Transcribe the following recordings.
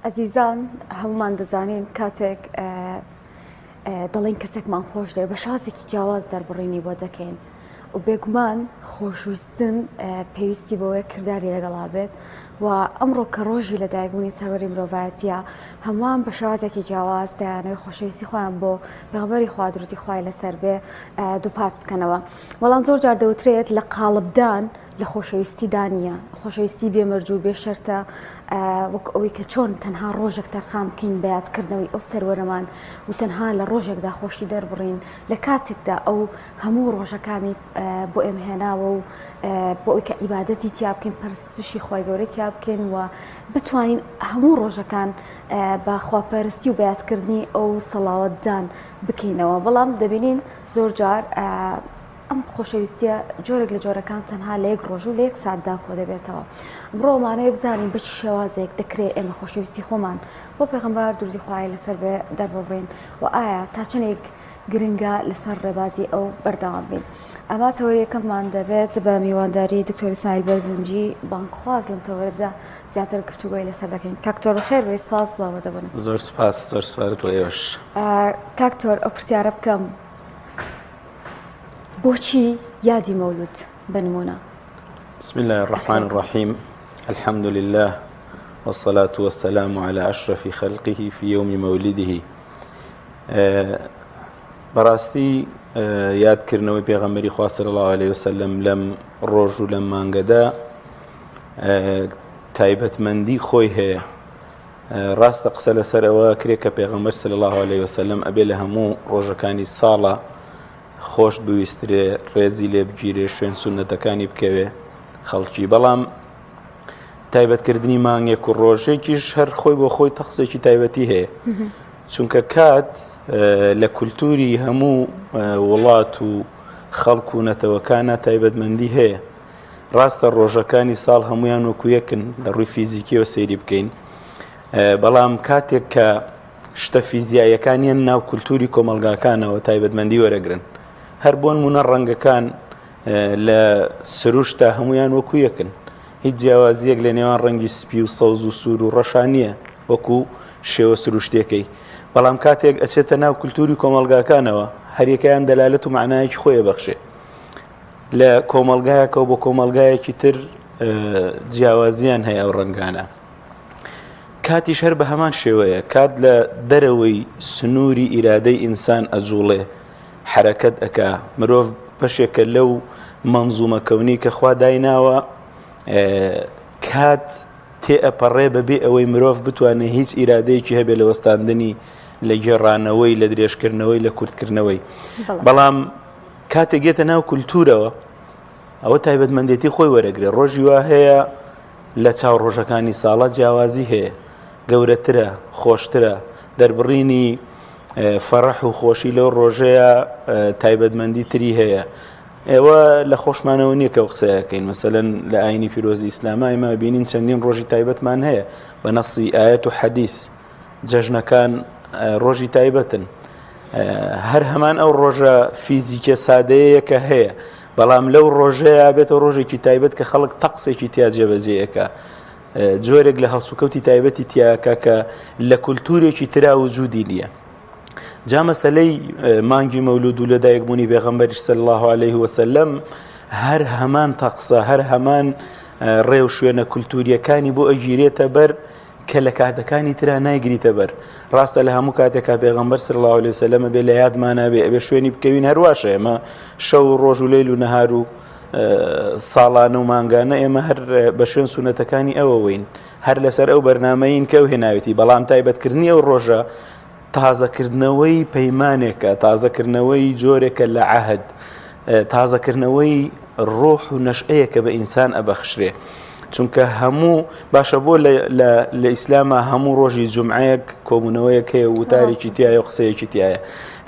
ئەزیزان هەمومان دەزانین کاتێک دەڵێن کەسێکمان خۆش دەوێت بە شازێکی جیاواز دەربڕینی بۆ دەکەین و بێگومان خۆشویستن پێویستی بەوەیە کرداری لەگەڵا بێت و ئەمڕۆ کە ڕۆژی لەدایکبوونی سەروەری مرۆڤایەتیە هەمووان بە شێوازێکی جیاواز دەیانەوێت خۆشەویستی خۆیان بۆ پێغەمبەری خوا درودی خوای لەسەر بێ دووپات بکەنەوە بەڵام زۆر جار دەوترێت لە قاڵبدان لە خۆشەویستیدا نییە خۆشەویستی بێ مەرج و بێ شەرتە وەک ئەوەی کە چۆن تەنها ڕۆژێک تەرخان بکەین بە یادکردنەوەی ئەو سەروەرەمان و تەنها لە ڕۆژێکدا خۆشی دەربڕین لە کاتێکدا ئەو هەموو ڕۆژەکانی بۆ ئێمە هێناوە و بۆ ئەوی کە عیبادەتی تیا بکەین پەرستشی خوای گەورەی تیا بکەین و بتوانین هەموو ڕۆژەکان بە خواپەرستی و بەیادکردنی ئەو سەڵاوەتدان بکەینەوە بەڵام دەبینین زۆر جار ئەم خۆشەویستیە جۆرێک لە جۆرەکان تەنها لە یەک ڕۆژ و لە یەک ساتدا کۆ دەبێتەوە. ئەمڕۆ ئەمانەوێ بزانین بە چ شێوازێک دەکرێ ئێمە خۆشەویستی خۆمان بۆ پێغەمبەر درودی خوای لەسەر بێ دەرببڕین و ئایا تا چەندێک گرنگە لەسەر ڕێبازی ئەو بەردەوام بین. ئەمە تەوەری یەکەممان دەبێت بە میوانداری دکتۆر ئیسماعیل بەرزنجی بانگخواز لەم تەوەرەدا زیاتر گفتوگۆی لەسەر دەکەین. کاک تۆر بەخێر بێی سپاس بۆ ئامادەبوونت. زۆر سپاس زۆر سپاس بۆ ئێوەش. کاک تۆر ئەو پرسیارە بکەم بۆچی یادی مەولود بە نمونە؟ بسم الله الرحمن الرحیم الحمد لله والصلاة والسلام على أشرف خلقه في يوم مولده بەڕاستی یادکردنەوەی پێغەمبەری خوا صلی الله علیه وسلم لەم ڕۆژ و لەم مانگەدا تایبەتمەندی خۆی هەیە ڕاستە قسە لەسەر ئەوە کرێ کە پێغەمبەر صلی الله علیه وسلم ئەبێ لە هەموو ڕۆژەکانی ساڵە خۆش بویسترێ ڕێزی لێ بگیرێ شوێن سوننەتەکانی بکەوێ خەڵکی بەڵام تایبەتکردنی مانگێک و ڕۆژێکیش هەر خۆی بۆ خۆی تەقسێکی تایبەتی هەیە چونکە کات لە کولتوری هەموو وڵات و خەڵک و نەتەوەکانە تایبەتمەندی هەیە ڕاستە ڕۆژەکانی ساڵ هەمویان وەکو یەکن لە ڕووی فیزیکیەوە سەیری بکەین بەڵام کاتێک کە شتە فیزیاییەکانیان ناو کولتوری کۆمەڵگاکانەوە تایبەتمەندی وەرەگرن هەر بۆن مونە ڕەنگەکان لە سروشتا هەمویان وەکو یەکن هیچ جیاوازیەک لە نێوان ڕەنگی سپی و سەوز و سوور و ڕەشا نییە وەکو شێوە سروشتەکەی بەڵام کاتێک ئەچێتە ناو کولتوری کۆمەڵگاکانەوە هەریەکەیان دەلالەت و معنایەکی خۆی بەخشێ لە کۆمەڵگایەکەوە بۆ کۆمەڵگایەکی تر جیاوازیان هەیە ئەو ڕەنگانە کاتیش هەر بە هەمان شێوەیە کات لە دەرەوەی سنووری ئیرادەی ئینسان ئەجوڵێ حەرەکەت ئەکا مرۆڤ بەشێکە لەو مەنزومە کەونی کە خوا دایناوە کات تێ ئەپەڕێ بەبێ ئەوەی مرۆڤ بتوانێت هیچ ئیرادەیەکی هەبێ لە وەستاندنی لە گێڕانەوەی لە درێژکردنەوەی لە کورتکردنەوەی بەڵام کاتێک یەتە ناو کولتوورەوە ئەوە تایبەتمەندێتی خۆی وەرەگرێ ڕۆژی وا هەیە لە چاو ڕۆژەکانی ساڵە جیاوازی هەیە گەورەترە خۆشترە دەربڕینی فەڕح و خۆشی لەو ڕۆژەیە تایبەتمەندی تری هەیە ئێوە لە خۆشمانەوە نییە کە قسەکەین مەسەلەن لە ئاینی پیرۆزی ئیسلاما ئێمە بینین چەندین ڕۆژی تایبەتمان هەیە بە نەسی ئاەت و حەدیس جەژنەکان ڕۆژی تایبەتن هەر هەمان ئەو ڕۆژە فیزیکە سادەیە کە هەیە بەڵام لەو ڕۆژەیە بێتە ڕۆژێکی تایبەت کە خەڵک تەقسێکی تیا جێبەجێیەکە جۆرێک لە هەڵسوکەوتی تایبەتی تیاکە کە لە کولتورێکی ترا وجودی نییە جا مەسلەی مانگی مەولود و لەدایکبوونی پێغەمبەریش صلی الله علیه وسلم هەر هەمان تەقسە هەر هەمان ڕێو شوێنە کولتوریەکانی بۆ ئەگیرێتە بەر کە لە کاتەکانی ترا نایگریتە بەر ڕاستە لە هەموو کاتێکا پێغەمبەر صلی الله علیه وسلم بێ لە یادمانە بێ ئەبێ شوێنی بکەوین هەرواشە ئێمە شەو و ڕۆژ و لەیل و نەهار و ساڵانە و مانگانە ئێمە هەر بە شوێن سونەتەکانی ئەوەوەین هەر لەسەر ئەو بەرنمەین کە ئەو هێناوێتی بەڵام تایبەتکردنی ئەو ڕۆژە تازەکردنەوەی پەیمانێکە، تازەکردنەوەی جۆرێکە لە عەهد، تازەکردنەوەی ڕۆح و نەشئەیەکە بە ئینسان ئەبەخشرێ. چونکە هەموو باشە بۆ لە ئیسلاما هەموو ڕۆژی جمعەیەک کۆبوونەوەیەک هەیە وتارێکی تایە و قسەیەکی تایە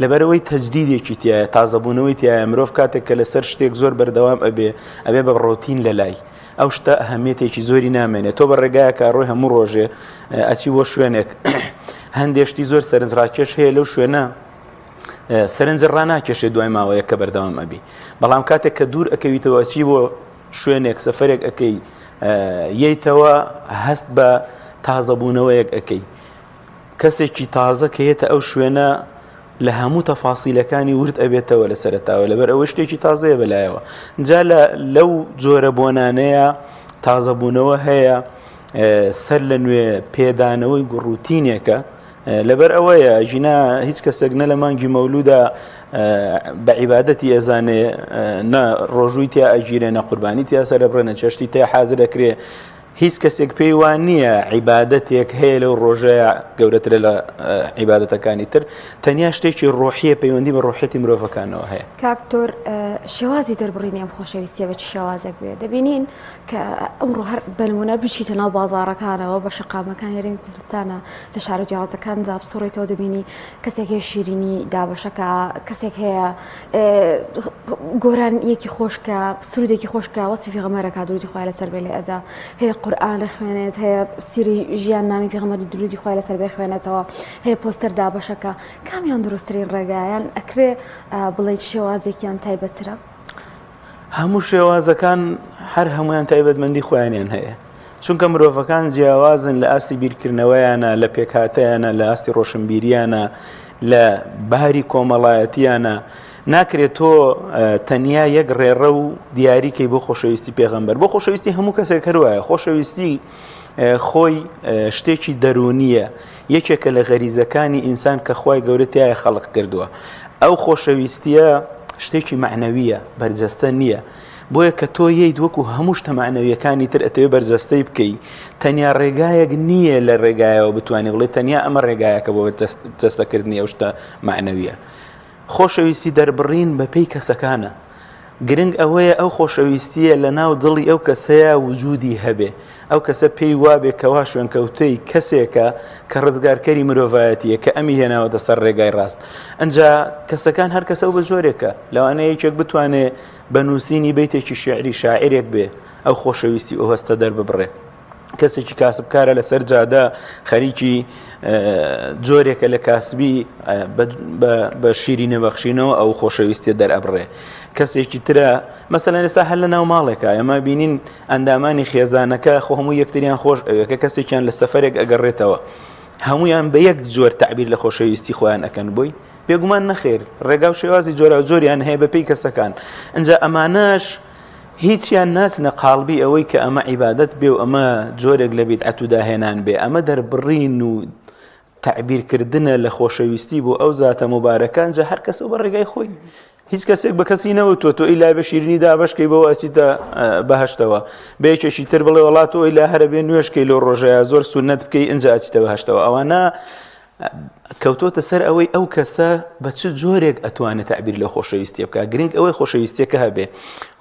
لەبەرەوەی تەجدیدێکی تایە تازەبوونەوەی تایە مرۆڤ کاتێک کە لەسەر شتێک زۆر بەردەوام ئەبێ ئەبێ بە ڕۆتین لە لای ئەو شتە ئەهەمیەتێکی زۆری نامێنێت تۆ بە ڕێگایەکە ڕۆی هەموو ڕۆژێ ئەچی بۆ شوێنێک هەندێک شتی زۆر سەرنجڕاکێش هەیە لەو شوێنە سەرنج ڕناکێشێ دوای ماوەیە کە بەردەوام ئەبی بەڵام کاتێک کە دوور ئەکەویتەوە ئەچی بۆ شوێنێک سەفەرێک ئەەکەی یەیتەوە هەست بە تازەبوونەوەیەک ئەکەی کەسێکی تازە کە یەتە ئەو شوێنە لە هەموو تەفاسیلەکانی ورد ئەبێتەوە لە سەرەتاوە لەبەر ئەوەی شتێکی تازەیە بەلایەوە جا لە لەو جۆرە بۆنانەیە تازەبوونەوە هەیە سەر لە نوێ پێدانەوەی گوڕوتینێکە لەبەر ئەوەیە ژینا هیچ کەسێک نە لە مانگی مەولودا بە عیبادەتی ئەزانێ نە ڕۆژووی تیا ئەگیرێ نە قوربانی تیا سەربڕێ نە چێشتی تیا حازر ئەکرێ هیچ کەسێک پێی وا نییە عیبادەتێک هەیە لەو ڕۆژەیە گەورەترە لە عیبادەتەکانی تر تەنیا شتێکی ڕۆحیە پەیوەندی بە ڕۆحێتی مرۆڤەکانەوە هەیە. کاک دکتۆر شێوازی دەربڕینی ئەم خۆشەویستیە بە چ شێوازێک بێ دەبینین کە ئەمڕۆ هەر بەنمونە بچیتە ناو بازاڕەکانەوە بە شەقامەکانی هەرێمی کوردستانە لە شارە جیاوازەکاندا بسوڕێتەوە دەبینی کەسێک هەیە شیرینی دابەشەکە کەسێک هەیە گۆرانیەکی خۆشکە سرودێکی خۆشکە وەسفی پێغەمبەرەکە درودی خوای لەسەر بێ لێ ئەدا هەیە قورئان ئەخوێنێت هەیە سیری ژیان نامی پێغەمبەری درودی خوای لەسەر بێ خوێنێتەوە هەیە پۆستەر دابەشەکە کامیان دروستترین ڕێگایان ئەکرێ بڵێیت شێوازێکیان تایبەترە؟ هەموو شێوازەکان هەر هەمویان تایبەتمەندی خۆیانیان هەیە چونکە مرۆڤەکان جیاوازن لە ئاستی بیرکردنەوەیانە لە پێکهاتەیانە لە ئاستی ڕۆشنبیریانە لە باری کۆمەڵایەتیانە ناکرێت تۆ تەنیا یەک ڕێڕە و دیاریکەی بۆ خۆشەویستی پێغەمبەر بۆ خۆشەویستی هەموو کەسێک هەروایە خۆشەویستی خۆی شتێکی دەرونیە یەکێکە لە غەریزەکانی ئینسان کە خوای گەورە تیایە خەڵق کردووە ئەو خۆشەویستیە شتێکی مەعنەویە بەرجەستە نییە بۆیە کە تۆ یەیت وەکو هەموو شتە مەعنەویەکانی تر ئەتەوێ بەرجەستەی بکەی تەنیا ڕێگایەک نییە لە ڕێگایەوە بتوانێت بڵێ تەنیا ئەمە ڕێگایەکە بۆ بەرجەستەکردنی ئەو شتە مەعنەویە خۆشەویستی دەربڕین بە پێی کەسەکانە. گرنگ ئەوەیە ئەو خۆشەویستییە لە ناو دڵی ئەو کەسەیا وجودی هەبێ. ئەو کەسە پێی وابێ کەوا شوێنکەوتەی کەسێکە کە ڕزگارکەری مرۆڤایەتییە، کە ئەمی هێناوەتە سەر ڕێگای ڕاست. ئنجا کەسەکان هەر کەسە و بە جۆرێکە. لەوانەیە یەکێک بتوانێ بە نووسینی بەیتێکی شیعری شاعیرێک بێ ئەو خۆشەویستی و ئەو هەستە دەرببڕێ. کەسێکی کاسبکارە لەسەر جادە خەریکی جۆرێکە لە کاسبی بە شیری نەبەخشینەوە ئەو خۆشەویستیە دەرئەبڕێ کەسێکی ترە مەسەلەن ئێستا هەر لە ناو ماڵێکە ئێمە بینین ئەندامانی خێزانەکە خۆ هەموو یەکتریان خۆش ئەوێ کە کەسێکیان لە سەفەرێک ئەگەڕێتەوە هەمویان بە یەک جۆر تعبیر لە خۆشەویستی خۆیان ئەکەن بۆی بێگومان نەخێر ڕێگا و شێوازی جۆرا جۆریان هەیە بەپێی کەسەکان ئەجا ئەمانەش هیچیان ناچنە قاڵبی ئەوەی کە ئەمە عیبادەت بێ و ئەمە جۆرێک لە بیدعەت و داهێنان بێ، ئەمە دەربڕین و تەعبیرکردنە لە خۆشەویستی بۆ ئەو زاتە موبارەکە، ئینجا هەر کەسە و بە ڕێگای خۆی. هیچ کەسێک بە کەسی نەوتووە تۆ ئیلا بە شیرینی دابەشکەی بەوە ئەچیتە بەهەشتەوە، بە یەکێکی تر بڵێ وەڵا تۆ ئیلا هەرە بێ نوێژکەی لەو ڕۆژەیە زۆر سوننەت بکەی ئینجا ئەچیتە بەهەشتەوە. ئەوانە کەوتۆتە سەر ئەوەی ئەو کەسە بە چ جۆرێک ئەتوانێت تەعبیر لە خۆشەویستیە بکە گرنگ ئەوەی خۆشەویستیەکە هەبێ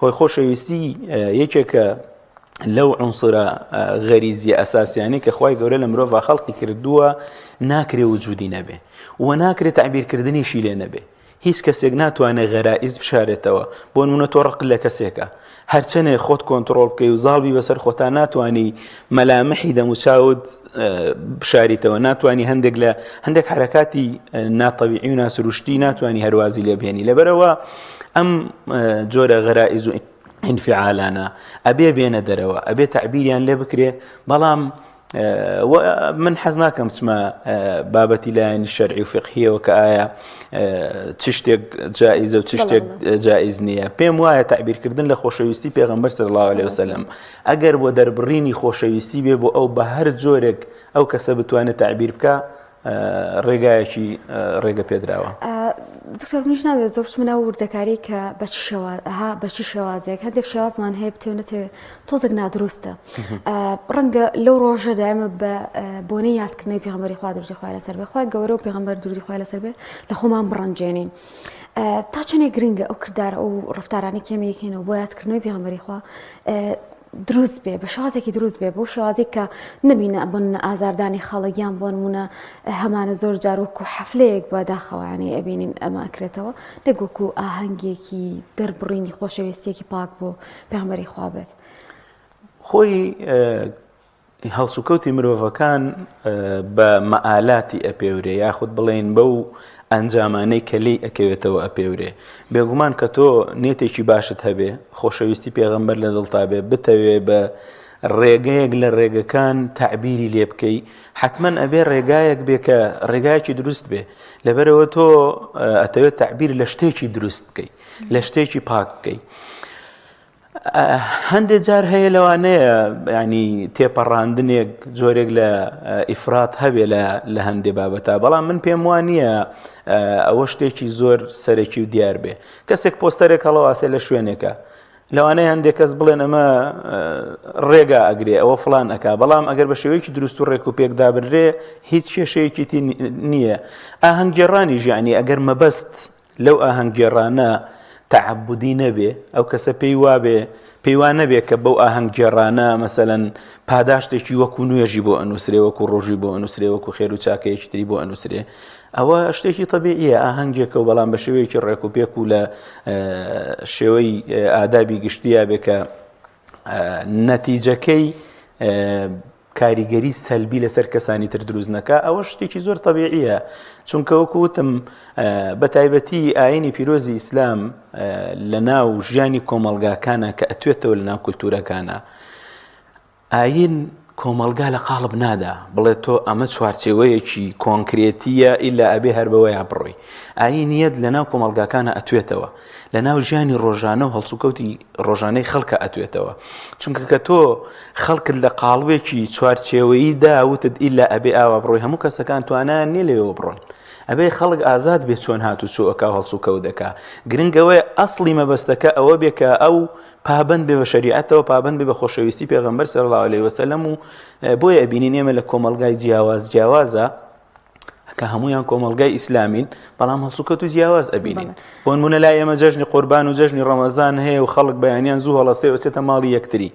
هۆی خۆشەویستی یەکێکە لەو عنصرە غەریزیە ئەساسیانی کە خوای گەورە لە مرۆڤ خەڵقی کردووە ناکرێ وجودی نەبێ و ناکرێت تەعبیرکردنیشی لێ نەبێ هیچ کەسێک ناتوانێت غەرائیز بشارێتەوە، بۆ نموونە تۆ ڕقت لە کەسێکە، هەرچەنێ خۆت کۆنتڕۆڵ بکەی و زاڵ بی بەسەر خۆتا ناتوانی مەلامحی دەموچاوت بشاریتەوە، ناتوانی هەندێک لە هەندێک حەرەکاتی ناتەبیعی و ناسروشتی ناتوانی هەروازی لێ بهێنی، لەبەرئەوە ئەم جۆرە غەرائیز و ئینفعالانە ئەبێ بێنە دەرەوە، ئەبێ تەعبیریان لێ بکرێ، بەڵام من حەز ناکەم بچمە بابەتی لایەنی شەرعی و فقهیەوە کە ئایا چ شتێک جائیزە و چ شتێک جائیز نییە پێم وایە تعبیرکردن لە خۆشەویستی پێغەمبەر صلی الله علیه وسلم ئەگەر بۆ دەربڕینی خۆشەویستی بێ بۆ ئەو بە هەر جۆرێک ئەو کەسە بتوانێت تعبیر بکە ڕێگایەکی ڕێگە پێدراوە. دکتۆر منیش ناوێت زۆر بچمە ناو وردەکاری کە بە چ شێواز ها بە چ شێوازێک هەندێک شێوازمان هەیە بتەوێ نەتەوێ تۆزێک نادروستە ڕەنگە لەو ڕۆژەدا ئێمە بە بۆنەی یادکردنەوەی پێغەمبەری خوا درودی خوای لەسەر بێ خوای گەورە و پێغەمبەر درودی خوای لەسەر بێ لە خۆمان بڕەنجێنین تا چەندێک گرنگە ئەو کردار ئەو ڕفتارانی کێمە یەکەینەوە بۆ یادکردنەوەی پێغەمبەری خوا دروست بێ بە شێوازێکی دروست بێ بۆ شێوازێک کە نەبینە بۆ نموونە ئازاردانی خەڵک یان بۆ نمونە هەمانە زۆر جار وەکو حەفلەیەک بە داخەوانەی ئەبینین ئەمە ئەکرێتەوە نەک وەکو ئاهەنگێکی دەربڕینی خۆشەویستیەکی پاک بۆ پێغەمبەری خوا بێت. خۆی هەڵسوکەوتی مرۆڤەکان بە مەئالاتی ئەپێورێ یاخود بڵێین بەو ئەنجامانەی کە لێی ئەکەوێتەوە ئەپێورێ بێگومان کە تۆ نێتێکی باشت هەبێ خۆشەویستی پێغەمبەر لە دڵتا بێ بتەوێ بە ڕێگەیەک لە ڕێگەکان تەعبیری لێ بکەی حتمما ئەبێ ڕێگایەک بێ کە ڕێگایەکی دروست بێ لەبەرەوە تۆ ئەتەوێت تەعبیر لە شتێکی دروست بکەی لە شتێکی پاک بکەی هەندێک جار هەیە لەوانەیە ینی تێپەڕاندنێک جۆرێک لە ئیفرات هەبێ لە هەندێ بابەتە بەڵام من پێم وان نییە ئەوە شتێکی زۆر سەرەکی و دیار بێ کەسێک پۆستەرێک هەڵەواسێ لە شوێنێکە لەوانەیە هەندێک کەس بڵێن ئەمە ڕێگا ئەگرێ ئەوە فلان ئەک بەڵام ئەگەر بە شێوەیەکی دروست و ڕێک و پێکدا بنرێ هیچ کێشەیەکی نییە ئاهەنگگێڕانی ژیانی ئەگەر مەبەست لەو ئاهەنگگێڕانە تەعەبودی نەبێ، ئەو کەسە پێی وابێ، پێی وا نەبێ کە بەو ئاهەنگگێڕانە مەسەلەن پاداشتێکی وەکو نوێژی بۆ ئەنووسرێ، وەکو ڕۆژووی بۆ ئەنووسرێ، وەکو خێر و چاکەیەکی تری بۆ ئەنووسرێ، ئەوە شتێکی تەبیعیە، ئاهەنگێکە و بەڵام بە شێوەیەکی ڕێک و پێک و لە شێوەی ئادابی گشتیا بێ کە نەتیجەکەی کاریگەری سەلبی لەسەر کەسانی تر دروست نەکا ئەوە شتێکی زۆر تەبیعیە چونکە وەکو وتم بە تایبەتی ئاینی پیرۆزی ئیسلام لە ناو ژیانی کۆمەڵگاکانە کە ئەتوێتەوە لە ناو کولتورەکانە ئاین کۆمەڵگا لە قاڵب نادا بڵێ تۆ ئەمە چوارچێوەیەکی کۆنکرێتیە ئیلا ئەبێ هەر بەوەیا بڕۆی ئاینیەت لە ناو کۆمەڵگاکانە ئەتوێتەوە لە ناو ژیانی ڕۆژانە و هەڵسوکەوتی ڕۆژانەی خەڵکە ئەتوێتەوە چونکە کە تۆ خەڵکت لە قاڵبێکی چوارچێوەیی دا وتت ئیلا ئەبێ ئاوا بڕۆی هەموو کەسەکان توانایان نییە لەوێوە بڕۆن ئەبێ خەڵک ئازاد بێ چۆن هات و چۆ ئەکا و هەڵسوکەوت دەکا گرنگ ئەوەیە ئەسڵی مەبەستەکە ئەوە بێ کە ئەو پابەند بێ بە شەریعەتەوە پابەند بێ بە خۆشەویستی پێغەمبەر صلی الله علیه وسلم و بۆیە ئەبینین ئێمە لە کۆمەڵگای جیاواز جیاوازە کە هەمویان کۆمەڵگای ئیسلامین بەڵام هەڵسوکەوت و جیاواز ئەبینین بۆ نمونە لای ئێمە جەژنی قوربان و جەژنی ڕەمەزان هەیە و خەڵک بەیانیان زوو هەڵەسێ و چێتە ماڵی یەکتری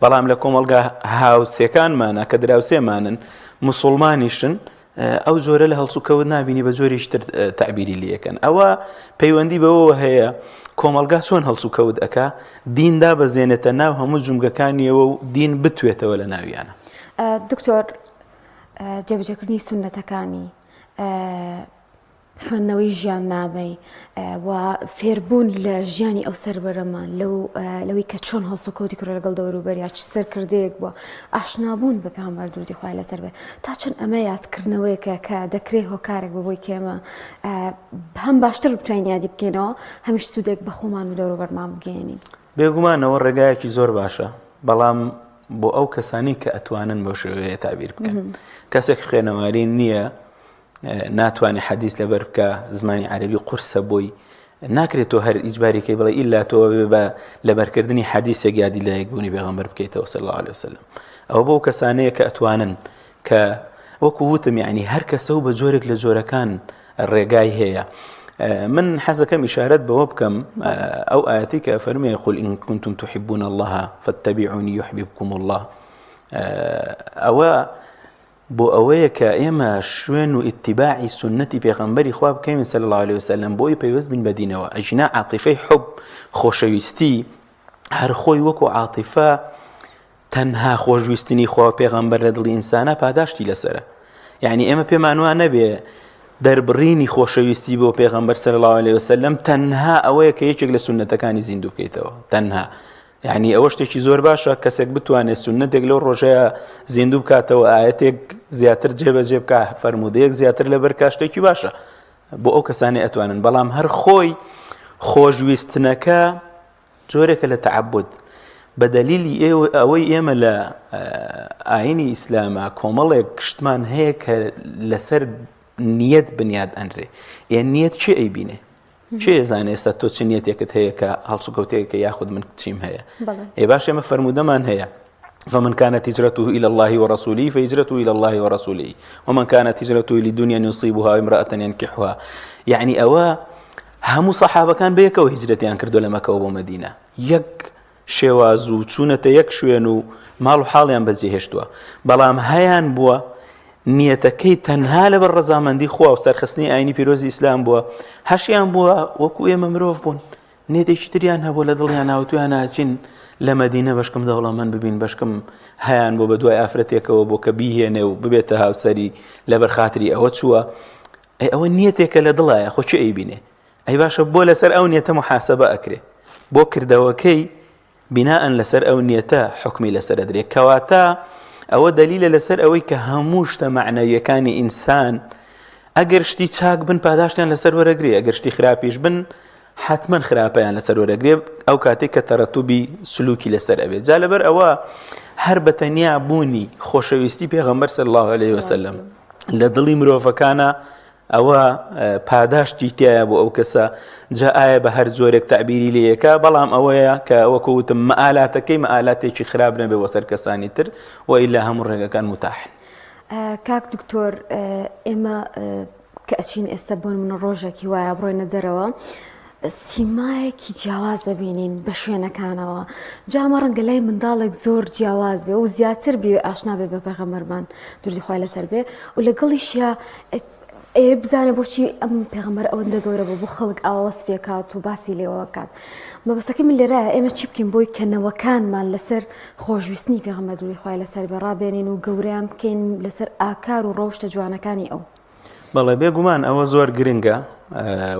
بەڵام لە کۆمەڵگا هاوسێکانمانە کە دراوسێمانن مسلمانیشن ئەو جۆرە لە هەڵسوکەوت نبینی بە جۆریش تر تعبیری لەکەن ئەوە پەیوەندی بەوەوە هەیە کۆمەلگا چۆن هەڵسوکەوت ئەک دین دابەزێنێتە ناو هەموو جومگەکانیەوە و دین بتوێتەوە لە ناویانە. دکتۆر جێبەجێکردنی سوننەتەکانی، خوێندنەوەی ژیاننامەی و فێربوون لە ژیانی ئەو سەروەرەمان لەو لەوەی کە چۆن هەڵسوکەوتی کردووە لەگەڵ دەوروبەر یا چ سەرکردەیەک بووە ئاشنابوون بە پێغەمبەر دروودی خوای لەسەر بێ تا چەند ئەمە یادکردنەوەیەکە کە دەکرێ هۆکارێک بۆ بۆی کە ئێمە هەم باشتر بتوانین یادی بکەینەوە هەمیش سوودێک بە خۆمان و دەوروبەرمان بگەیەنین. بێگومان ئەوە ڕێگایەکی زۆر باشە بەڵام بۆ ئەو کەسانی کە ئەتوانن بەو شێوەیە تابیر بکەن کەسێک خوێنەواری نییە ناتوانێت حەدیث لەبەر بکە زمانی عەربی قورسە بۆی ناکرێت تۆ هەر ئیجباریکەی بڵێ ئیلا تۆ بە لەبەرکردنی حەدیسێک یادی لایەکبوونی پێغەمبەر بکەیتەوە صلی الله علیه وسلم ئەوە بۆ کەسانەیە کە ئەتوانن کە وەکو وتم یعنی هەر کەسە و بە جۆرێک لە جۆرەکان ڕێگای هەیە من حەزەکەم ئیشارەت بەوە بکەم ئەو ئاەتی کە فەرمێ قل إن كنتم تحبون الله فاتبعوني يحببكم الله ئەوە بۆ ئەوەیە کە ئێمە شوێن و ئیتیباعی سنەتی پێغەمبەری خوا بکەین صلی الله علیه وسلم بۆی پەیوەست بین بە دینەوە ئەگینا عاتیفەی حب خۆشەویستی هەر خۆی وەکو عاتیفە تەنها خۆشویستنی خوا و پێغەمبەر لە دڵی ئینسانە پاداشتی لەسەرە یعنی ئێمە پێمان وا نەبێ دەربڕینی خۆشەویستی بۆ پێغەمبەر صلی الله علیه وسلم تەنها ئەوەیە کە یەکێک لە سوننەتەکانی زیندوو بکەیتەوە تەنها یعنی ئەوە شتێکی زۆر باشە کەسێک بتوانێت سوننەتێک لەو ڕۆژەیە زیندوو بکاتەوە ئاەتێک زیاتر جێبەجێ بکە فەرمودەیەک زیاتر لەبەر کا شتێکی باشە بۆ ئەو کەسانی ئەتوانن بەڵام هەر خۆی خۆشویستنەکە جۆرێکە لە تەعەبود بە دەلیلی ئەوەی ئێمە لە ئاینی ئیسلامە کۆمەڵێک شتمان هەیە کە لەسەر نیەت بنیاد ئەنرێ ئێ نیەت چێ ئەیبینێ چێ زانێ ئێستا تۆ چ نیەتێکت هەیە کە هەڵسوکەوتێکە یاخود من چیم هەیە ئێ باش ئێمە فەرموودەمان هەیە فمن كانت هجرته إلى الله ورسوله فهجرته إلى الله ورسوله ومن كانت هجرته لدنيا يصيبها امرأة ينكحها يعني ئەوە هەموو سەحابەکان بەیەکەوە هیجرەتیان کردوە لە مەکەوە بۆ مەدینە یەک شێواز و چوونەتە یەک شوێن و ماڵ و حاڵیان بەجێهێشتووە بەڵام هەیان بووە نیەتەکەی تەنها لەبەر ڕەزامەندی خوا و سەرخستنی ئاینی پیرۆزی ئیسلام بووە هەشیان بووە وەکو ئێمە مرۆڤ بوون نێتێکی تریان هەبوو لە دڵیان ناوتویان ناچین لە مەدینە بەشکم دەوڵەمەند ببین بەشکم هەیان بۆ بە دوای ئافرەتێکەوە بۆ کە بیهێنێ و ببێتە هاوسەری لەبەر خاتری ئەوە چووە ئەی ئەوە نیەتێکە لە دڵایە خۆ کێ ئەیبینێ ئەی باشە بۆ لەسەر ئەو نیەتە محاسبە ئەکرێ بۆ کردەوەکەی بینائەن لەسەر ئەو نیەتە حوکمی لەسەر ئەدرێ کەواتە ئەوە دەلیلە لەسەر ئەوەی کە هەموو شتە مەعنەویەکانی ئینسان ئەگەر شتی چاک بن پاداشتیان لەسەر وەرەگرێ ئەگەر شتی خراپیش بن حتمما خراپیان لەسەر وەرەگرێ ئەو کاتێک کە تەرەتوبی سلوکی لەسەر ئەبێت جا لەبەر ئەوە هەر بە تەنیا بوونی خۆشەویستی پێغەمبەر صلی الله علیه وسلم لە دڵی مرۆڤەکانە ئەوە پاداشتی تایە بۆ ئەو کەسە جا ئایا بە هەر جۆرێک تەعبیری لێیەکە بەڵام ئەوەیە کە وەکو وتم مەئالاتەکەی مەئالاتێکی خراپ نەبێ بۆ سەر کەسانی تر و ئیلا هەموو ڕێگەکان متاحن. کاک دکتۆر ئێمە کە ئەچین ئێستا بۆ نمونە ڕۆژێکی وایە بڕۆینە دەرەوە سیمایەکی جیاواز دەبینین بە شوێنەکانەوە جا ئەمە ڕەنگە لای منداڵێک زۆر جیاواز بێ و زیاتر بێ ئاشنا بێ بە پێغەمبەرمان دروودی خوای لەسەر بێ و لەگەڵیشیا ئێ بزانێ بۆچی ئەم پێغەمبەر ئەوەندە گەورە بوو بۆ خەڵک ئاوا وەسفی کات و باسی لێوە کات مەبەستەکەی من لێرە ئێمە چی بکەین بۆی کە نەوەکانمان لەسەر خۆشویستنی پێغەمبەر دروودی خوای لەسەر بێ ڕابێنین و گەورەیان بکەین لەسەر ئاکار و ڕەوشتە جوانەکانی ئەو. بەڵێ بێگومان ئەوە زۆر گرنگە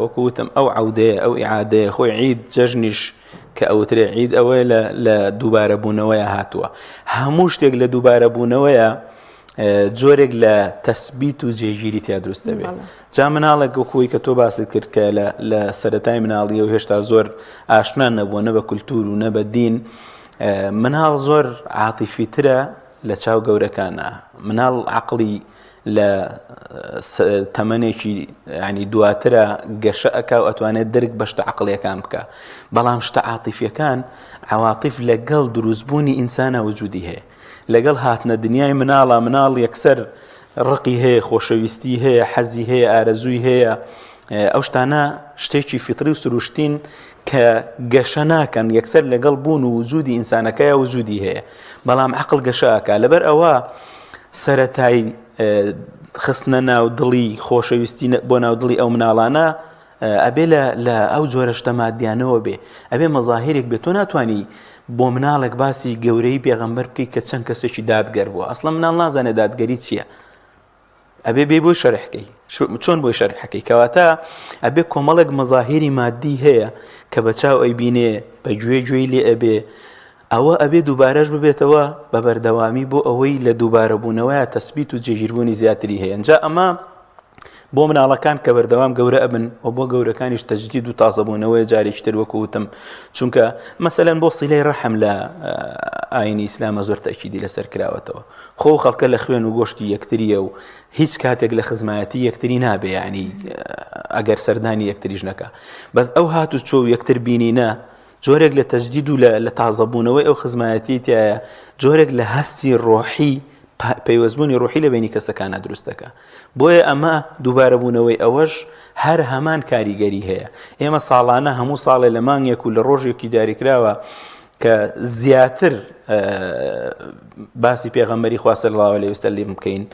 وەکو وتم ئەو عودەیە ئەو ئیعادەیە خۆی عید جەژنیش کە ئەوترێ عید ئەوەیە لە لە دووبارە بوونەوەیە هاتووە هەموو شتێک لە دووبارە بوونەوەیە جۆرێک لە تەسبیت و جێگیری تیا دروست دەبێت جا مناڵێک وەکوی کە تۆ باست کرد کە لە سەتای مناڵیە و هێشتا زۆر ئاشنا نەبووە نە بە کولتور و نە بە دین مناڵ زۆر عاتیفیترە لە چاو گەورەکانە مناڵ عقلی لە تەمەنێکی ینی دواترە گەشە ئەکا و ئەتوانێت درک بە شتە عقلیەکان بکە بەڵام شتە عاتیفیەکان عواتیف لەگەڵ دروستبوونی ئینسانە وجودی هەیە لەگەڵ هاتنە دنیای مناڵە مناڵ یەکسەر ڕقی هەیە خۆشەویستی هەیە حەزی هەیە ئارەزووی هەیە ئەو شتانە شتێکی فیتری و سروشتین کە گەشە ناکەن یەکسەر لەگەڵ بوون و وجودی ئینسانەکەی وجودی هەیە بەڵام عقل گەشە ئەکا لەبەر ئەوە سەرەتای خستنە ناو دڵی خۆشەویستی بۆ ناو دڵی ئەو مناڵانە ئەبێ لە ئەو جۆرە شتە مادیانەوە بێ ئەبێ مەزاهیرێک بێت تۆ ناتوانانی بۆ مناڵێک باسی گەورەی پێغەمبەر بکەیت کە چەند کەسێکی دادگەر بووە ئەسڵە مناڵ نازانێت دادگەری چییە ئەبێ بێ بۆی شەرحکەی چۆن بۆی شەرحەکەی کەواتە ئەبێ کۆمەڵێک مەزاهیری مادی هەیە کە بە چاو ئەیبینێ بە گوێ گوێی لێ ئەبێ ئەوە ئەبێ دووبارەش ببێتەوە بە بەردەوامی بۆ ئەوەی لە دووبارەبوونەوەیە تەسبیت و جێگیربوونی زیاتری هەیە جا ئەمە بۆ مناڵەکان کە بەردەوام گەورە ئەبن و بۆ گەورەکانیش تەجدید و تازەبوونەوەی جارێکی تر وەکو وتم چونکە مەسەلەن بۆ سیلەی ڕەحم لە ئاینی ئیسلامە زۆر تەکیدی لەسەر کراوەتەوە خۆ خەڵکە لە خوێن و گۆشتی یەکتریە و هیچ کاتێک لە خزمایەتی یەکتری نابێ ینی ئەگەر سەردانی یەکتریش نەکا بەس ئەو هات و چۆ یەکتر بینینە جۆرێک لە تەجدید و لە تازەبوونەوەی ئەو خزمایەتی تایە جۆرێک لە هەستی ڕۆحی پەیوەستبوونی ڕۆحی لە بینی کەسەکانە دروست دەکا بۆیە ئەمە دووبارەبوونەوەی ئەوەش هەر هەمان کاریگەری هەیە ئێمە ساڵانە هەموو ساڵێ لە مانگێک و لە ڕۆژێکی دیاریکراوە کە زیاتر باسی پێغەمبەری خوا صلی الله علیه وسلم بکەین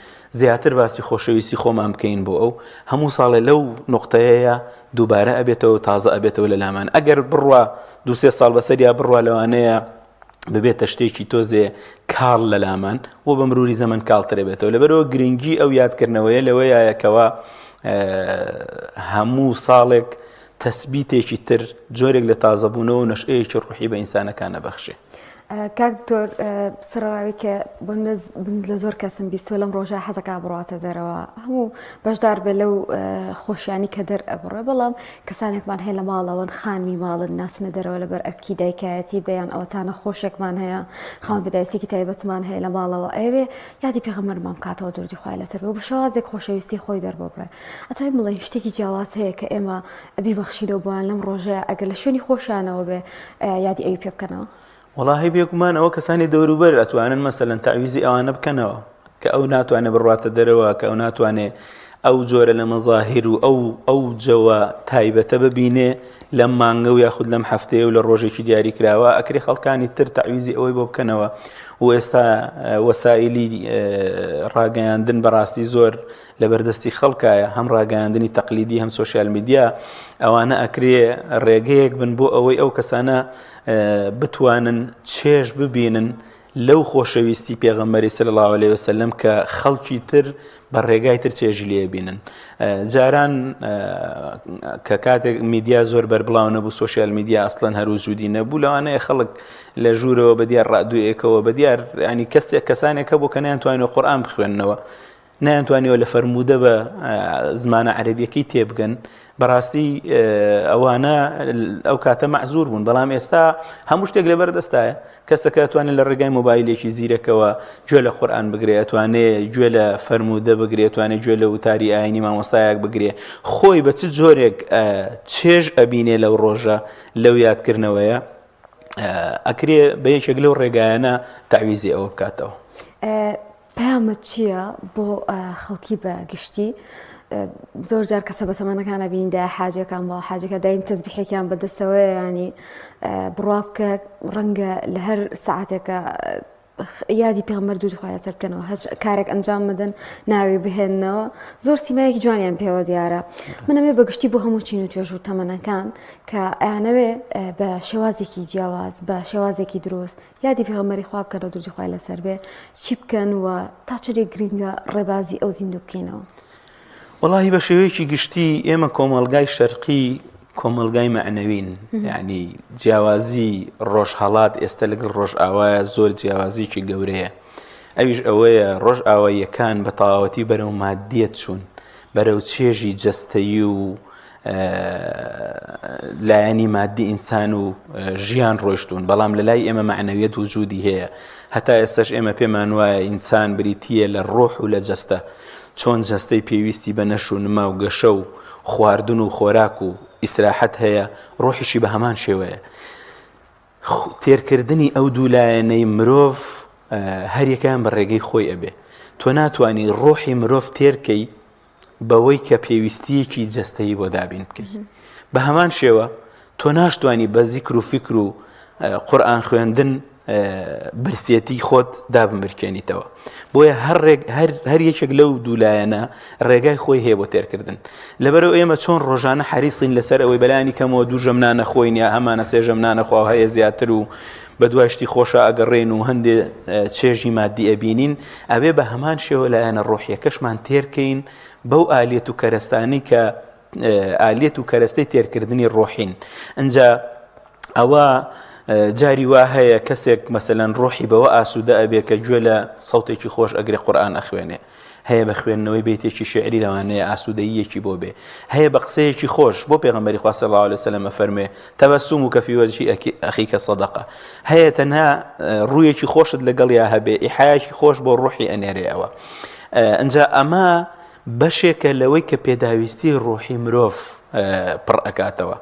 زیاتر باسی خۆشەویستی خۆمان بکەین بۆ ئەو هەموو ساڵێ لەو نقطەیەیە دووبارە ئەبێتەوە تازە ئەبێتەوە لە لامان ئەگەر بڕوا دوسێ ساڵ بەسەریا بڕوا لەوانەیە ببێتە شتێکی تۆزێ کاڵ لە لامان و بە مروری زەمەن کاڵترە بێتەوە لەبەرەوە گرنگی ئەو یادکردنەوەیە لەوەیەکەوە هەموو ساڵێک تەسبیتێکی تر، جۆرێک لە تازەبوونەوە و نەشئەیەکی ڕوحی بە ئینسانەکان ئەبەخشێ. کاک دکتۆر سەرەڕاوی کە بۆ لە زۆر کەسم بیستوە لەم ڕۆژە حەزەکا بڕاتە دەرەوە هەموو بەشدار بێ لەو خۆشیانی کە دەر ئەبڕێ بەڵام کەسانێکمان هەیە لە ماڵەوەن خانمی ماڵن ناچنە دەرەوە لەبەر ئەرکی دایکایەتی بەیان ئەوەتانە خۆشێکمان هەیە خاوەن پێداویستیەکی تایبەتمان هەیە لە ماڵەوە ئەوێ یادی پێغەمبەرمان بکاتەوە دروودی خوای لەسەر بێ و بە شێوازێک خۆشەویستی خۆی دەرببڕێ ئەتوانین بڵێین شتێکی جیاواز هەیە کە ئێمە بیبەخشینەوە بۆیان لەم ڕۆژەیە ئەگەر لە شوێنی خۆشیانەوە بێ یادی ئەوی پێ بکەنەوە؟ وەڵاهی بێگومان ئەوە کەسانی دەوروبەر ئەتوانن مەسەلەن تەعویزی ئەوانە بکەنەوە کە ئەو ناتوانێت بڕواتە دەرەوە کە ئەو ناتوانێت ئەو جۆرە لە مەزاهیر و ئەو ئەو جەوە تایبەتە ببینێ لەم مانگە و یاخود لەم هەفتەیە و لە ڕۆژێکی دیاریکراوە ئەکرێ خەڵکانی تر تەعویزی ئەوەی بۆ بکەنەوە و ئێستا وەسائلی ڕاگەیاندن بەڕاستی زۆر لەبەردەستی خەڵکایە هەم ڕاگەیاندنی تەقلیدی هەم سۆشیال میدیا ئەوانە ئەکرێ ڕێگەیەک بن بۆ ئەوەی ئەو کەسانە بتوانن چێژ ببینن لەو خۆشەویستی پێغەمبەری صلی اللە علیە وسلم کە خەڵکی تر بە ڕێگای تر چێژی لێ بینن جاران کە کاتێک میدیا زۆر بەربڵاو نەبوو social media ئەسڵەن هەر وجودی نەبوو لەوانەیە خەڵک لە ژوورەوە بە دیار ڕادوویەکەوە بە دیار ینی کەسێک کەسانێک هەبوو کە نەیانتوانیوە قورئان بخوێننەوە نەیانتوانیوە لە فەرموودە بە زمانە عەرەبیەکەی تێبگەن بەڕاستی ئەوانە ئەو کاتە مەعزور بوون بەڵام ئێستا هەموو شتێک لەبەر دەستایە کەسەکە توانێت لە ڕێگای مۆبایلێکی زیرەکەوە گوێ لە قورئان بگرێ ئەتوانێ گوێ لە فەرموودە بگرێ توانێت گوێ لە وتاری ئاینی مامۆستایەک بگرێ خۆی بە چ جۆرێک چێژ ئەبینێ لەو ڕۆژە لەو یادکردنەوەیە ئەکرێ بە یەکێک لەو ڕێگایانە تەعویزی ئەوە بکاتەوە. پەیامت چییە بۆ خەڵکی بە گشتی؟ زۆر جار کەسە بەتەمەنەکان ئەبینین دایە حاجەکان بۆ حاجەکە دایم تەزبیحێکیان بەدەستەوەیە ینی بڕوا بکە ڕەنگە لە هەر سەعاتێکە یادی پێغەمبەر دوور خوای لەسەر بکەنەوە هەچ کارێک ئەنجام بدەن ناوی بهێننەوە زۆر سیمایەکی جوانیان پێوە دیارە منەمێ بە گشتی بۆ هەموو چین و توێژ و تەمەنەکان کە ئەیانەوێ بە شێوازێکی جیاواز بە شێوازێکی دروست یادی پێغەمبەری خوا بکەن و دروودی خوای لەسەر بێ چی بکەن و تا چەندێک گرنگە ڕێبازی ئەو زیندوو بکەینەوە؟ وەڵاهی بە شێوەیەکی گشتی ئێمە کۆمەڵگای شەرقی کۆمەڵگای مەعنەوین یعنی جیاوازی ڕۆژهەڵات ئێستا لەگەڵ ڕۆژئاوایە زۆر جیاوازیکی گەورەیە ئەویش ئەوەیە ڕۆژئاواییەکان بە تەواوەتی بەرەو مادیەت چوون بەرەو چێژی جەستەیی و لایەنی مادی ئینسان و ژیان ڕۆشتون بەڵام لە لای ئێمە معنەویەت وجودی هەیە هەتا ئێستش ئێمە پێمان وایە ئینسان بریتە لە ڕۆح و لە جەستە چۆن جەستەی پێویستی بە نەش و نما و گەشە و خواردن و خۆراک و ئیسراحەت هەیە ڕۆحیشی بە هەمان شێوەیە تێرکردنی ئەو دوو لایەنەی مرۆڤ هەریەکەیان بە ڕێگەی خۆی ئەبێ تۆ ناتوانانی ڕۆحی مرۆڤ تێرکەی بەوەی کە پێویستییەکی جەستەیی بۆ دابین بکەیت. بە هەمان شێوە تۆ ناشتوانی بە زیکر و فیکر و قورئان خوێندن برسێتی خۆت دابمرکێنیتەوە. بۆیە هەر هەر یەکێک لەو دوو لایەنە ڕێگای خۆی هەیە بۆ تێرکردن. لەبەرئەوە ئێمە چۆن ڕۆژانە حەریسین لەسەر ئەوەی بەلایەنی کەمەوە دوو ژەم نان نەخۆین یا هەمانە سێ ژەم نان نەخوا و هەیە زیاتر و بەدوای شتی خۆشا ئەگەڕێین و هەندێ چێژی مادی ئەبینین، ئەبێ بە هەمان شێوە لایەنە ڕۆحیەکەشمان تێرکەین بەو ئالیەت و کەرەستانەی کە ئالیەت و کەرەستەی تێرکردنی ڕۆحین. ئینجا ئەوە جاری وا هەیە کەسێک مەسەلەن ڕۆحی بەوە ئاسوودە ئەبێ کە گوێ لە سەوتێکی خۆش ئەگرێ قورئان ئەخوێنێ. هەیە بە خوێندنەوەی بەیتێکی شیعری لەوانەیە ئاسوودەییەکی بۆ بێ، هەیە بە قسەیەکی خۆش، بۆ پێغەمبەری خوا صلی اللە علیە وسلم ئەفەرموێ، تبسمک فی وجه اخیک صدقە، هەیە تەنها ڕوویەکی خۆشت لەگەڵیا هەبێ ئیحایەکی خۆش بۆ ڕوحی ئەنێرێ ئەوە. ئینجا ئەمە بەشێکە لەوەی کە پێداویستی ڕوحی مرۆڤ پڕ ئەکاتەوە.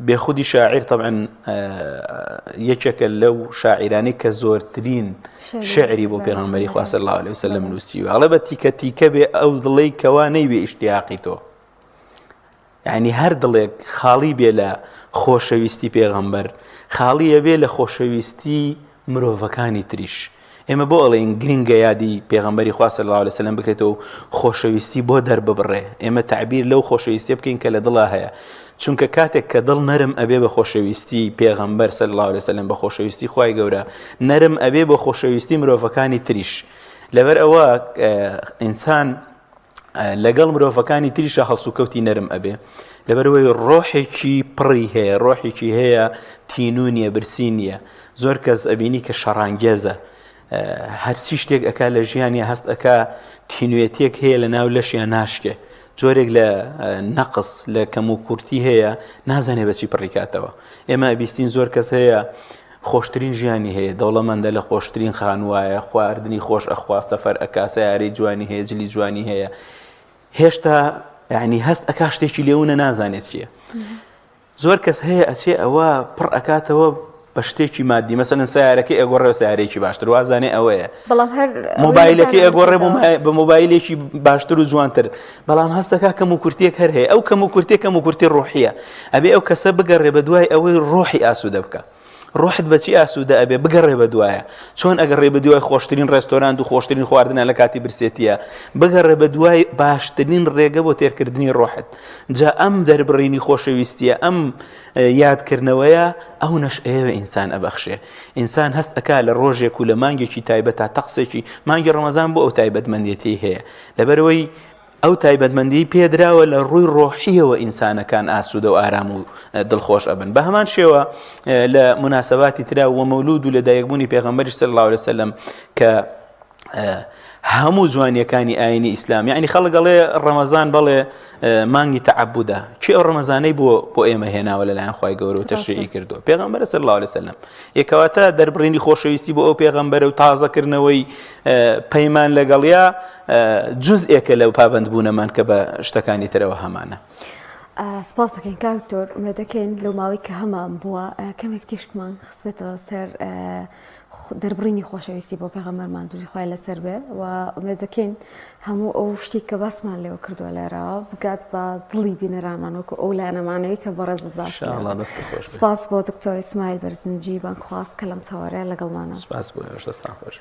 بێخودی شاعیر طبعا یەکێکە لەو شاعیرانەی کە زۆرترین شعری بۆ پێغەمبەری خوا صلی الله علیه وسلم نووسیوە ئەڵێ بە تیکە تیکە بێ ئەو دڵەی کەوا نەیبێ ئیشتیاقی تۆ یعنی هەر دڵێک خاڵی بێ لە خۆشەویستی پێغەمبەر خاڵیە بێ لە خۆشەویستی مرۆڤەکانی تریش ئێمە بۆ ئەڵێین گرنگە یادی پێغەمبەری خوا صلی اللە علیه وسلم بکرێتەوە و خۆشەویستی بۆ دەرببڕێ ئێمە تەعبیر لەو خۆشەویستیە بکەین کە لە دڵا هەیە چونکە کاتێک کە دڵ نەرم ئەبێ بە خۆشەویستی پێغەمبەر صلی اللە علیه وسلم بە خۆشەویستی خوای گەورە نەرم ئەبێ بە خۆشەویستی مرۆڤەکانی تریش لەبەر ئەوە ئینسان لەگەڵ مرۆڤەکانی تریشا هەڵسوکەوتی نەرم ئەبێ لەبەرەوەی ڕۆحێکی پڕی هەیە ڕۆحێکی هەیە تینوو نییە برسی نییە زۆر کەس ئەبینی کە شەڕانگێزە هەرچی شتێک ئەک لە ژیانی هەست ئەک تینوێتێک هەیە لە ناو لەشیان ناشکێ جۆرێک لە نەقص لە کەم و کورتی هەیە نازانێ بەچی پڕیکاتەوە ئێمە بیستین زۆر کەس هەیە خۆشترین ژیانی هەیە دەوڵەمەندە لە خۆشترین خانوایە خواردنی خۆش ئەخوا سەفەر ئەکا سەیارەی جوانی هەیە جلی جوانی هەیە هێشتا یعنی هەست ئەکا شتێکی لێونە نازانێت چییە زۆر کەس هەیە ئەچێ ئەوە پڕ ئەکاتەوە بە شتێکی مادی مەسەلەن سیارەکەی ئەگۆڕێ سیارێکی باشتر وازانێ ئەوەیە بەڵام هەر مۆبایلەکەی ئەگۆڕێ بە مۆبایلێکی باشتر و جوانتر بەڵام هەستەکە کەم و کورتێک هەر هەیە ئەو کەم و کورتێک کەم و کورتی ڕۆحیە ئەبێ ئەو کەسە بگەڕێ بە دوای ئەوەی ڕۆحی ئاسوودە بکە. ڕۆحت بەچی ئاسوودە ئەبێ بگەڕێ بە دوایە چۆن ئەگەڕێ بە دوای خۆشترین ڕێستۆرانت و خۆشترین خواردنە لە کاتی برسێتیە بگەڕێ بە دوای باشترین ڕێگە بۆ تێرکردنی ڕۆحت جا ئەم دەربڕینی خۆشەویستیە ئەم یادکردنەوەیە ئەو نەشئەیە بە ئینسان ئەبەخشێ ئینسان هەست ئەکا لە ڕۆژێک و لە مانگێکی تایبەت تا تەقسێکی مانگی ڕەمەزان بۆ ئەو تایبەتمەندێتی هەیە لەبەرەوەی ئەو تایبەتمەندی پێدراوە لە ڕووی ڕۆحیەوە ئینسانەکان ئاسوودە و ئارام و دڵخۆش ئەبن بە هەمان شێوە لە مناسباتی ترا و مەولود و لەدایکبوونی پێغەمبەری صلی الله علیه وسلم کە هەموو جوانیەکانی ئاینی ئیسلام یعنی خەڵک ئەڵێ ڕەمەزان بەڵێ مانگی تەعەبودە کێ ئەو ڕەمەزانەی بۆ بۆ ئێمە هێناوە لەلایەن خوای گەورە و تەشریعی کردووە پێغەمبەر صلی الله علیه وسلم یەکەواتە دەربڕینی خۆشەویستی بۆ ئەو پێغەمبەرە و تازەکردنەوەی پەیمان لەگەڵیا جزئێکە لەو پابەندبوونەمان کە بە شتەکانی ترەوە هەمانە. سپاس دەکەین کاک دکتۆر ئومێد دەکەین لەو ماوەی کە هەمان بووە کەمێک تیشکمان خستبێتەوە سەر دەربڕینی خۆشەویستی بۆ پێغەمبەرمان دوری خوای لەسەر بێ و ئومێد دەکەین هەموو ئەو شتی کە باسمان لێوە کردووە لێرەوە بگات بە دڵی بینەرانمان وەکو ئەو لایەنەمانەوەی کە بەڕێزت باس سپاس بۆ دکتۆر ئیسماعیل بەرزنجی بانگخواز کە لەم چاوەڕێ لەگەڵمانە سپاس بۆ ئێوەش دەستان خۆش بێ.